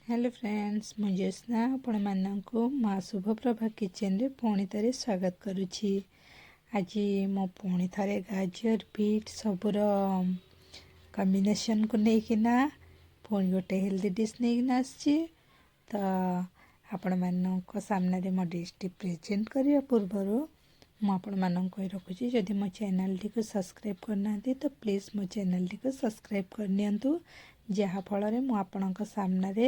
Hello friends, ମୁଁ ଜ୍ୟୋତ୍ସ୍ନା ଆପଣମାନଙ୍କୁ ମା ଶୁଭପ୍ରଭା କିଚେନରେ ପୁଣି ଥରେ ସ୍ୱାଗତ କରୁଛି। ଆଜି ମୁଁ ପୁଣି ଥରେ ଗାଜର, ବିଟ୍ ସବୁର କମ୍ବିନେସନ୍କୁ ନେଇକିନା ପୁଣି ଗୋଟେ ହେଲ୍ଦି ଡିଶ୍ ନେଇକିନା ଆସିଛି। ତ ଆପଣମାନଙ୍କ ସାମ୍ନାରେ ମୋ ଡିଶ୍ଟି ପ୍ରେଜେଣ୍ଟ କରିବା ପୂର୍ବରୁ ମୁଁ ଆପଣମାନଙ୍କୁ କହି ରଖୁଛି, ଯଦି ମୋ ଚ୍ୟାନେଲଟିକୁ ସବସ୍କ୍ରାଇବ୍ କରିନାହାନ୍ତି, ତ ପ୍ଲିଜ୍ ମୋ ଚ୍ୟାନେଲଟିକୁ ସବସ୍କ୍ରାଇବ୍ କରିନିଅନ୍ତୁ, ଯାହାଫଳରେ ମୁଁ ଆପଣଙ୍କ ସାମ୍ନାରେ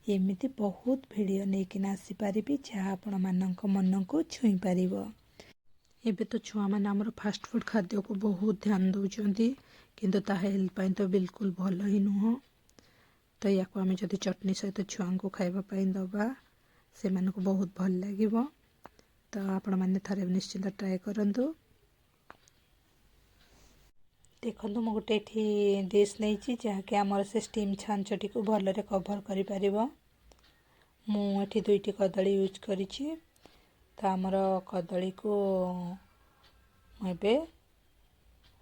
ଏମିତି ବହୁତ ଭିଡ଼ିଓ ନେଇକିନା ଆସିପାରିବି, ଯାହା ଆପଣମାନଙ୍କ ମନକୁ ଛୁଇଁ ପାରିବ। ଏବେ ତ ଛୁଆମାନେ ଆମର ଫାଷ୍ଟଫୁଡ଼୍ ଖାଦ୍ୟକୁ ବହୁତ ଧ୍ୟାନ ଦେଉଛନ୍ତି, କିନ୍ତୁ ତାହା ହେଲ୍ଥ ପାଇଁ ତ ବିଲକୁଲ ଭଲ ହିଁ ନୁହଁ। ତ ୟାକୁ ଆମେ ଯଦି ଚଟଣି ସହିତ ଛୁଆଙ୍କୁ ଖାଇବା ପାଇଁ ଦେବା, ସେମାନଙ୍କୁ ବହୁତ ଭଲ ଲାଗିବ। ତ ଆପଣମାନେ ଥରେ ନିଶ୍ଚିନ୍ତ ଟ୍ରାଏ କରନ୍ତୁ। ଦେଖନ୍ତୁ, ମୁଁ ଗୋଟେ ଏଠି ଡିଶ୍ ନେଇଛି, ଯାହାକି ଆମର ସେ ଷ୍ଟିମ୍ ଛାଞ୍ଚଟିକୁ ଭଲରେ କଭର୍ କରିପାରିବ। ମୁଁ ଏଠି ଦୁଇଟି କଦଳୀ ୟୁଜ୍ କରିଛି। ତ ଆମର କଦଳୀକୁ ମୁଁ ଏବେ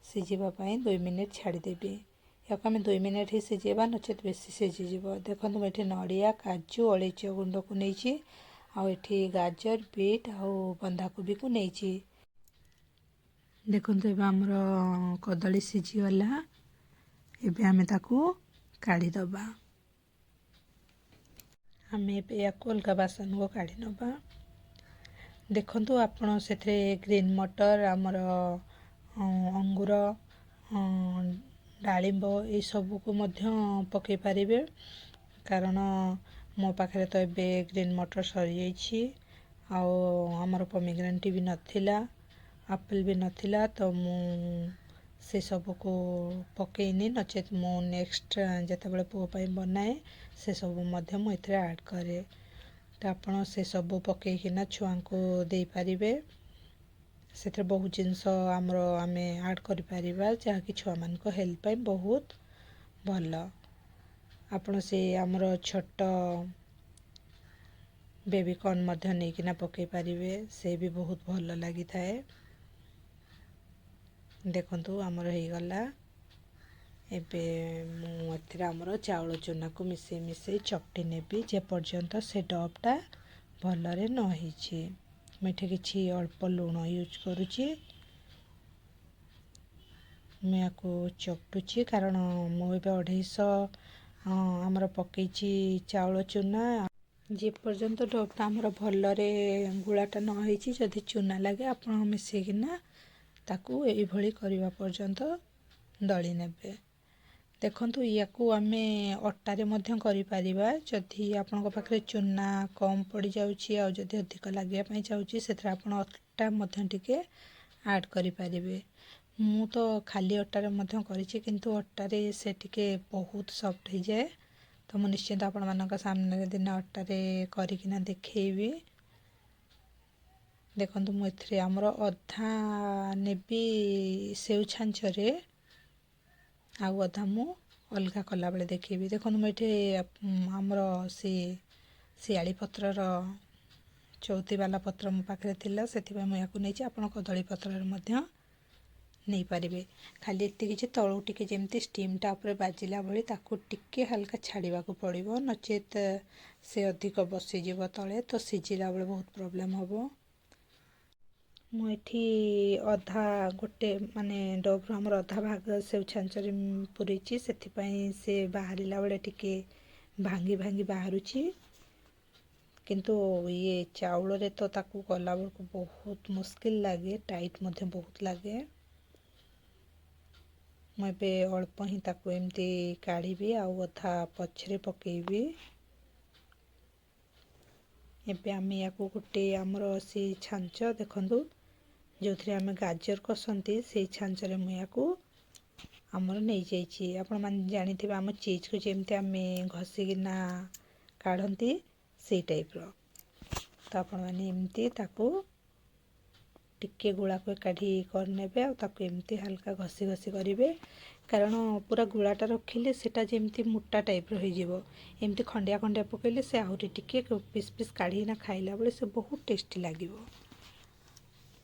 ସିଝିବା ପାଇଁ 2 ମିନିଟ୍ ଛାଡ଼ିଦେବି। ୟାକୁ ଆମେ 2 ମିନିଟ୍ ହିଁ ସିଝେଇବା, ନଚେତ୍ ବେଶୀ ସିଝିଯିବ। ଦେଖନ୍ତୁ, ମୁଁ ଏଠି ନଡ଼ିଆ, କାଜୁ, ଅଳେଇଚ ଗୁଣ୍ଡକୁ ନେଇଛି ଆଉ ଏଠି ଗାଜର, ବିଟ୍ ଆଉ ବନ୍ଧାକୋବିକୁ ନେଇଛି। ଦେଖନ୍ତୁ, ଏବେ ଆମର କଦଳୀ ସିଝିଗଲା। ଏବେ ଆମେ ତାକୁ କାଢ଼ିଦେବା। ଆମେ ଏବେ ୟାକୁ ଅଲଗା ବାସନକୁ କାଢ଼ି ନେବା। ଦେଖନ୍ତୁ, ଆପଣ ସେଥିରେ ଗ୍ରୀନ୍ ମଟର, ଆମର ଅଙ୍ଗୁର, ଡାଳିମ୍ବ ଏଇସବୁକୁ ମଧ୍ୟ ପକାଇ ପାରିବେ। କାରଣ ମୋ ପାଖରେ ତ ଏବେ ଗ୍ରୀନ୍ ମଟର ସରିଯାଇଛି ଆଉ ଆମର ପମିଗ୍ରାନେଟ୍ ବି ନଥିଲା, ଆପଲ୍ ବି ନଥିଲା, ତ ମୁଁ ସେସବୁକୁ ପକେଇନି। ନଚେତ୍ ମୁଁ ନେକ୍ସଟ ଯେତେବେଳେ ପୁଅ ପାଇଁ ବନାଏ, ସେସବୁ ମଧ୍ୟ ମୁଁ ଏଥିରେ ଆଡ଼୍ କରେ। ତ ଆପଣ ସେସବୁ ପକେଇକିନା ଛୁଆଙ୍କୁ ଦେଇପାରିବେ। ସେଥିରେ ବହୁତ ଜିନିଷ ଆମର ଆମେ ଆଡ଼୍ କରିପାରିବା, ଯାହାକି ଛୁଆମାନଙ୍କ ହେଲ୍ଥ ପାଇଁ ବହୁତ ଭଲ। ଆପଣ ସେ ଆମର ଛୋଟ ବେବିକର୍ନ ମଧ୍ୟ ନେଇକିନା ପକାଇ ପାରିବେ, ସେ ବି ବହୁତ ଭଲ ଲାଗିଥାଏ। ଦେଖନ୍ତୁ, ଆମର ହେଇଗଲା। ଏବେ ମୁଁ ଏଥିରେ ଆମର ଚାଉଳ ଚୁନାକୁ ମିଶାଇ ମିଶାଇ ଚକଟି ନେବି, ଯେପର୍ଯ୍ୟନ୍ତ ସେ ଡୋଟା ଭଲରେ ନ ହେଇଛି। ମୁଁ ଏଠି କିଛି ଅଳ୍ପ ଲୁଣ ୟୁଜ୍ କରୁଛି। ମୁଁ ୟାକୁ ଚକଟୁଛି, କାରଣ ମୁଁ ଏବେ 250 ଆମର ପକେଇଛି ଚାଉଳ ଚୁନା। ଯେପର୍ଯ୍ୟନ୍ତ ଡୋଟା ଆମର ଭଲରେ ଗୁଳାଟା ନ ହେଇଛି, ଯଦି ଚୁନା ଲାଗେ, ଆପଣ ମିଶେଇକିନା ତାକୁ ଏଇଭଳି କରିବା ପର୍ଯ୍ୟନ୍ତ ଦଳି ନେବେ। ଦେଖନ୍ତୁ, ୟାକୁ ଆମେ ଅଟାରେ ମଧ୍ୟ କରିପାରିବା। ଯଦି ଆପଣଙ୍କ ପାଖରେ ଚୁନା କମ୍ ପଡ଼ିଯାଉଛି ଆଉ ଯଦି ଅଧିକ ଲାଗିବା ପାଇଁ ଚାହୁଁଛି, ସେଥିରେ ଆପଣ ଅଟା ମଧ୍ୟ ଟିକେ ଆଡ଼୍ କରିପାରିବେ। ମୁଁ ତ ଖାଲି ଅଟାରେ ମଧ୍ୟ କରିଛି, କିନ୍ତୁ ଅଟାରେ ସେ ଟିକେ ବହୁତ ସଫ୍ଟ ହେଇଯାଏ। ତ ମୁଁ ନିଶ୍ଚିନ୍ତ ଆପଣମାନଙ୍କ ସାମ୍ନାରେ ଦିନେ ଅଟାରେ କରିକିନା ଦେଖେଇବି। ଦେଖନ୍ତୁ, ମୁଁ ଏଥିରେ ଆମର ଅଧା ନେବି ସେଉ ଛାଞ୍ଚରେ ଆଉ ଅଧା ମୁଁ ଅଲଗା କଲାବେଳେ ଦେଖେଇବି। ଦେଖନ୍ତୁ, ମୁଁ ଏଠି ଆମର ସେ ଶିଆଳି ପତ୍ରର ଚଉତିବାଲା ପତ୍ର ମୋ ପାଖରେ ଥିଲା, ସେଥିପାଇଁ ମୁଁ ୟାକୁ ନେଇଛି। ଆପଣ କଦଳୀ ପତ୍ରରେ ମଧ୍ୟ ନେଇପାରିବେ। ଖାଲି ଏତିକି ଯେ ତଳକୁ ଟିକେ ଯେମିତି ଷ୍ଟିମ୍ଟା ଉପରେ ବାଜିଲା ଭଳି ତାକୁ ଟିକେ ହାଲକା ଛାଡ଼ିବାକୁ ପଡ଼ିବ, ନଚେତ୍ ସେ ଅଧିକ ବସିଯିବ ତଳେ, ତ ସିଝିଲା ବେଳେ ବହୁତ ପ୍ରୋବ୍ଲେମ୍ ହେବ। ମୁଁ ଏଠି ଅଧା ଗୋଟେ ମାନେ ଡୋରୁ ଆମର ଅଧା ଭାଗ ସେଉ ଛାଞ୍ଚରେ ପୁରେଇଛି, ସେଥିପାଇଁ ସେ ବାହାରିଲା ବେଳେ ଟିକେ ଭାଙ୍ଗି ଭାଙ୍ଗି ବାହାରୁଛି। କିନ୍ତୁ ଇଏ ଚାଉଳରେ ତ ତାକୁ କଲାବେଳକୁ ବହୁତ ମୁସ୍କିଲ ଲାଗେ, ଟାଇଟ୍ ମଧ୍ୟ ବହୁତ ଲାଗେ। ମୁଁ ଏବେ ଅଳ୍ପ ହିଁ ତାକୁ ଏମିତି କାଢ଼ିବି ଆଉ ଅଧା ପଛରେ ପକେଇବି। ଏବେ ଆମେ ୟାକୁ ଗୋଟେ ଆମର ସେଇ ଛାଞ୍ଚ, ଦେଖନ୍ତୁ, ଯେଉଁଥିରେ ଆମେ ଗାଜର କଷନ୍ତି, ସେଇ ଛାଞ୍ଚରେ ମୁଁ ୟାକୁ ଆମର ନେଇଯାଇଛି। ଆପଣମାନେ ଜାଣିଥିବେ, ଆମ ଚିଜ୍କୁ ଯେମିତି ଆମେ ଘଷିକିନା କାଢ଼ନ୍ତି, ସେଇ ଟାଇପ୍ର। ତ ଆପଣମାନେ ଏମିତି ତାକୁ ଟିକେ ଗୁଳାକୁ ଏକାଠି କରିନେବେ ଆଉ ତାକୁ ଏମିତି ହାଲକା ଘଷି ଘଷି କରିବେ, କାରଣ ପୁରା ଗୁଳାଟା ରଖିଲେ ସେଇଟା ଯେମିତି ମୋଟା ଟାଇପ୍ର ହେଇଯିବ। ଏମିତି ଖଣ୍ଡିଆ ଖଣ୍ଡିଆ ପକାଇଲେ ସେ ଆହୁରି ଟିକେ ପିସ୍ ପିସ୍ କାଢ଼ିକିନା ଖାଇଲା ବେଳେ ସେ ବହୁତ ଟେଷ୍ଟି ଲାଗିବ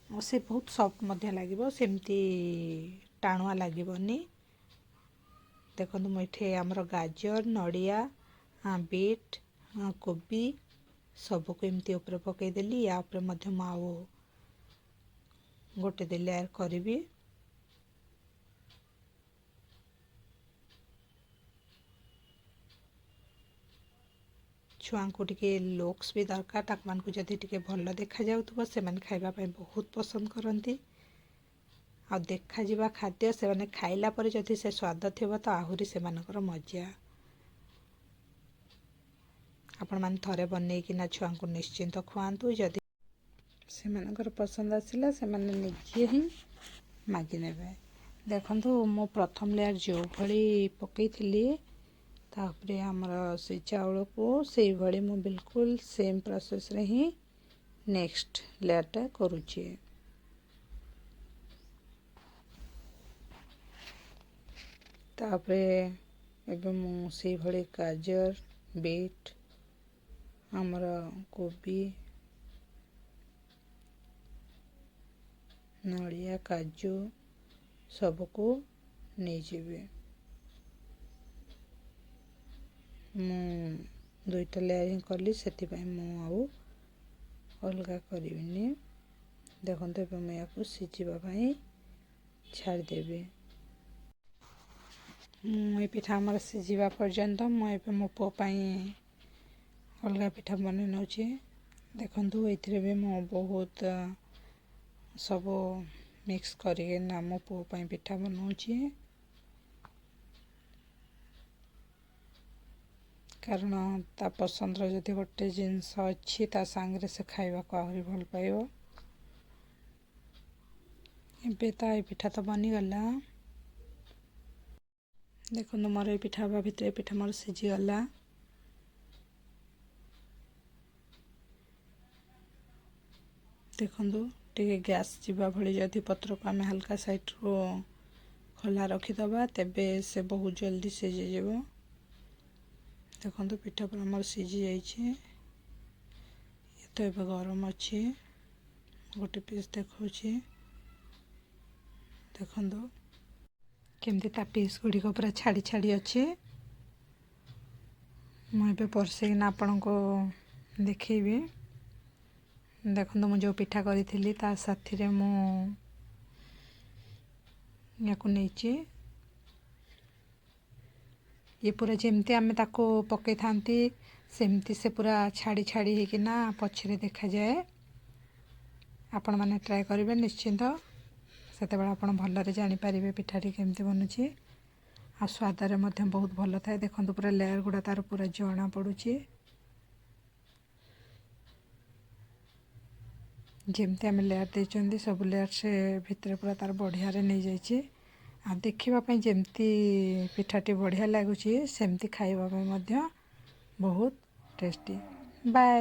ଆଉ ସେ ବହୁତ ସଫ୍ଟ ମଧ୍ୟ ଲାଗିବ, ସେମିତି ଟାଣୁଆ ଲାଗିବନି। ଦେଖନ୍ତୁ, ମୁଁ ଏଠି ଆମର ଗାଜର, ନଡ଼ିଆ, ବିଟ୍ କୋବି ସବୁକୁ ଏମିତି ଉପରେ ପକାଇଦେଲି। ୟା ଉପରେ ମଧ୍ୟ ମୁଁ ଆଉ ଗୋଟେ 2 ଲେୟାର୍ କରିବି। ଛୁଆଙ୍କୁ ଟିକେ ଲୁକ୍ସ ବି ଦରକାର, ତାଙ୍କମାନଙ୍କୁ ଯଦି ଟିକେ ଭଲ ଦେଖାଯାଉଥିବ ସେମାନେ ଖାଇବା ପାଇଁ ବହୁତ ପସନ୍ଦ କରନ୍ତି। ଆଉ ଦେଖାଯିବା ଖାଦ୍ୟ ସେମାନେ ଖାଇଲା ପରେ ଯଦି ସେ ସ୍ୱାଦ ଥିବ ତ ଆହୁରି ସେମାନଙ୍କର ମଜା। ଆପଣମାନେ ଥରେ ବନେଇକିନା ଛୁଆଙ୍କୁ ନିଶ୍ଚିନ୍ତ ଖୁଆନ୍ତୁ। ଯଦି ସେମାନଙ୍କର ପସନ୍ଦ ଆସିଲା ସେମାନେ ନିଜେ ହିଁ ମାଗିନେବେ। ଦେଖନ୍ତୁ, ମୁଁ ପ୍ରଥମ ଲେୟାର୍ ଯେଉଁଭଳି ପକାଇଥିଲି ତାପରେ ଆମର ସେ ଚାଉଳକୁ ସେଇଭଳି ମୁଁ ବିଲକୁଲ ସେମ୍ ପ୍ରୋସେସ୍ରେ ହିଁ ନେକ୍ସଟ ଲେୟାର୍ଟା କରୁଛି। ତାପରେ ଏବେ ମୁଁ ସେଇଭଳି ଗାଜର, ବିଟ୍, ଆମର କୋବି, ନଡ଼ିଆ, କାଜୁ ସବୁକୁ ନେଇଯିବି। ମୁଁ 2ଟା ଲେୟାର୍ ହିଁ କଲି, ସେଥିପାଇଁ ମୁଁ ଆଉ ଅଲଗା କରିବିନି। ଦେଖନ୍ତୁ, ଏବେ ମୁଁ ୟାକୁ ସିଝିବା ପାଇଁ ଛାଡ଼ିଦେବି। ମୁଁ ଏ ପିଠା ଆମର ସିଝିବା ପର୍ଯ୍ୟନ୍ତ ମୁଁ ଏବେ ମୋ ପୁଅ ପାଇଁ ଅଲଗା ପିଠା ବନେଇ ନେଉଛି। ଦେଖନ୍ତୁ, ଏଥିରେ ବି ମୁଁ ବହୁତ ସବୁ ମିକ୍ସ କରିକିନା ମୋ ପୁଅ ପାଇଁ ପିଠା ବନାଉଛି, କାରଣ ତା ପସନ୍ଦର ଯଦି ଗୋଟେ ଜିନିଷ ଅଛି ତା ସାଙ୍ଗରେ ସେ ଖାଇବାକୁ ଆହୁରି ଭଲ ପାଇବ। ଏବେ ତା ଏ ପିଠା ତ ବନିଗଲା। ଦେଖନ୍ତୁ, ମୋର ଏ ପିଠା ହେବା ଭିତରେ ଏ ପିଠା ମୋର ସିଝିଗଲା। ଦେଖନ୍ତୁ, ଟିକେ ଗ୍ୟାସ୍ ଯିବା ଭଳି ଯଦି ପତ୍ରକୁ ଆମେ ହାଲକା ସାଇଡ଼ରୁ ଖୋଲା ରଖିଦେବା ତେବେ ସେ ବହୁତ ଜଲ୍ଦି ସିଝିଯିବ। ଦେଖନ୍ତୁ, ପିଠା ପୁରା ଆମର ସିଝି ଯାଇଛି। ଇଏ ତ ଏବେ ଗରମ ଅଛି, ଗୋଟେ ପିସ୍ ଦେଖାଉଛି। ଦେଖନ୍ତୁ କେମିତି ତା ପିସ୍ ଗୁଡ଼ିକ ପୁରା ଛାଡ଼ି ଛାଡ଼ି ଅଛି। ମୁଁ ଏବେ ପରଷିକିନା ଆପଣଙ୍କୁ ଦେଖେଇବି। ଦେଖନ୍ତୁ, ମୁଁ ଯେଉଁ ପିଠା କରିଥିଲି ତା ସାଥିରେ ମୁଁ ୟାକୁ ନେଇଛି। ଇଏ ପୁରା ଯେମିତି ଆମେ ତାକୁ ପକାଇଥାନ୍ତି ସେମିତି ସେ ପୁରା ଛାଡ଼ି ଛାଡ଼ି ହେଇକିନା ପଛରେ ଦେଖାଯାଏ। ଆପଣମାନେ ଟ୍ରାଏ କରିବେ ନିଶ୍ଚିନ୍ତ, ସେତେବେଳେ ଆପଣ ଭଲରେ ଜାଣିପାରିବେ ପିଠାଟି କେମିତି ବନୁଛି। ଆଉ ସ୍ୱାଦରେ ମଧ୍ୟ ବହୁତ ଭଲ ଥାଏ। ଦେଖନ୍ତୁ, ପୁରା ଲେୟାର୍ ଗୁଡ଼ା ତାର ପୁରା ଜଣା ପଡ଼ୁଛି। ଯେମିତି ଆମେ ଲେୟାର୍ ଦେଇଛନ୍ତି ସବୁ ଲେୟାର୍ ସେ ଭିତରେ ପୁରା ତାର ବଢ଼ିଆରେ ନେଇଯାଇଛି। ଆଉ ଦେଖିବା ପାଇଁ ଯେମିତି ପିଠାଟି ବଢ଼ିଆ ଲାଗୁଛି ସେମିତି ଖାଇବା ପାଇଁ ମଧ୍ୟ ବହୁତ ଟେଷ୍ଟି। ବାଏ।